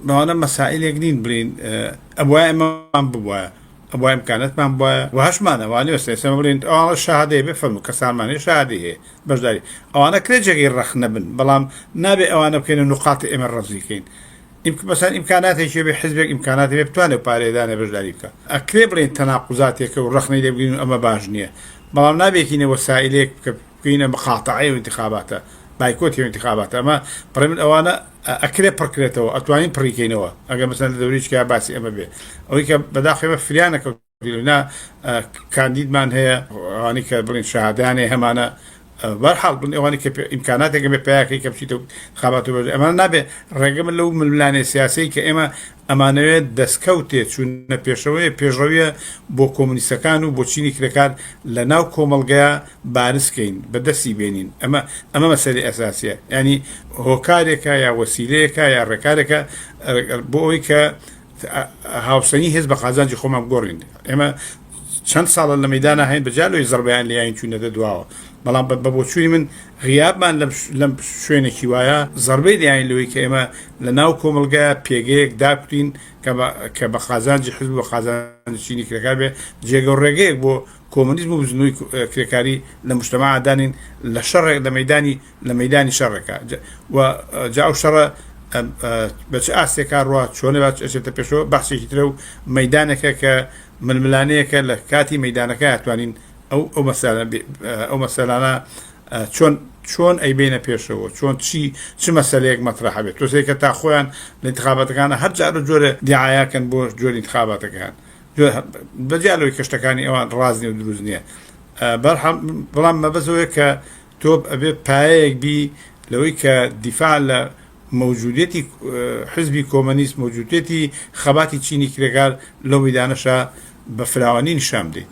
ئەوانە مەسائیلێک نین بڵێین ئەبوایە ئێمەمان ببوایە، ئەبوایە ئیمکاناتمان بوایە و هەشمانە وانیە ئێستا ئێستا بڵێین ئەوانە شەهادەیە بێ فەرموو کەسانمان هەیە شەهادەی هەیە بەشداری ئەوانە کرێ جێگەی ڕەخنە بن بەڵام نابێ ئەوانە بکەینە نوقاتی ئێمە ڕەفزی کەین مەسەن ئیمکاناتێکی هەبێ حزبێک ئیمکاناتی هەبێ بتوانێ ئەو پارەیە دانێ بەشداری بکا ئەکرێ بڵێین تەناقوزاتێکە و ڕەخنەی لێ بگرین و ئەمە باش نییە بەڵام نابێ یەکینە وەسائیلێک کە بکەینە مقاتەعەی ئەو ئینتخاباتە بایکۆتی ئەو ئینتخاباتە ئەمە بەڕای من ئەوانە ئەکرێ پڕکرێتەوە ئەتوانین پڕیکەینەوە ئەگەر مەسەن لە دەورەیەکی باسی ئەمە بێ ئەوەی کە بەداخەوە ئێمە فریا نەکەوتین نا کاندیدمان هەیە ئەوانەی کە بڵێن شەهادەیان هەیە هەمانە بەرحاڵ بڵێن ئەوانەی کە ئیمکاناتێکە بێ پیاکەی کە بچیتە خابات و ئەمانە نابێ ڕێگە من لەو ململانێ سیاسەی کە ئێمە ئەمانەوێت دەستکەوتێ چوونە پێشەوەیە پێشڕەویە بۆ کۆمۆنیستەکان و بۆ چینی کرێکار لە ناو کۆمەڵگەیا بارز کەین بە دەستی بێنین ئەمە ئەمە مەسەلەی ئەساسیە یانی هۆکارێکە یا وەسیلەیەکە یا ڕێکارێکە بۆ ئەوەی کە هاوسەنگی هێز بە قازانجی خۆمان بگۆڕین ئێمە چەند ساڵە لە مەدانە هەین بەجا لۆی زەربەیان لێیان چوونەتە دواوە بەڵام بە بۆچوونی من غیابمان لەم شوێنێکی وایە زەربەی لێیان لەوەی کە ئێمە لە ناو کۆمەڵگایە پێگەیەک دابکرین کە بە قازانجی حزب و قازانجی چینی کرێکار بێ جێگە و ڕێگەیەک بۆ کۆمۆنیزم و بزنووی کرێکاری لە مجتەماع دانین لە شەڕێک لە مەدانی لە مەدانی شەڕێکە و جا ئەو شەڕە بە چ ئاستێکا ڕوا چۆنە باچ ئەچێتە پێشەوە بەحسێکی ترە و مەدانێکە کە ململانێیەکە لە کاتی مەدانەکە ئەتوانین ئەو ئەو مەسەلە ئەو مەسەلانە چۆن چۆن ئەیبینە پێشەوە چۆن چی چ مەسەلەیەک مەترەحە بێت تۆسێکە تا خۆیان لە انتخاباتەکانە هەر جارە جۆرە دیعایەکەن بۆ جۆری انتخاباتەکان بەجیا لەوەی کە شتەکانی ئەوان ڕاست نیە و دروست نییە بەرحاڵ بەڵام مەبەست ئەوەیە کە تۆ ئەبێ پایەیەک بی لەوەی کە دیفاع لە مەوجودیەتی حزبی کۆمەنیست مەوجودیەتی خەباتی چینی کرێکار لەو مەیدانەشا بە فراوانی نیشان بدەیت.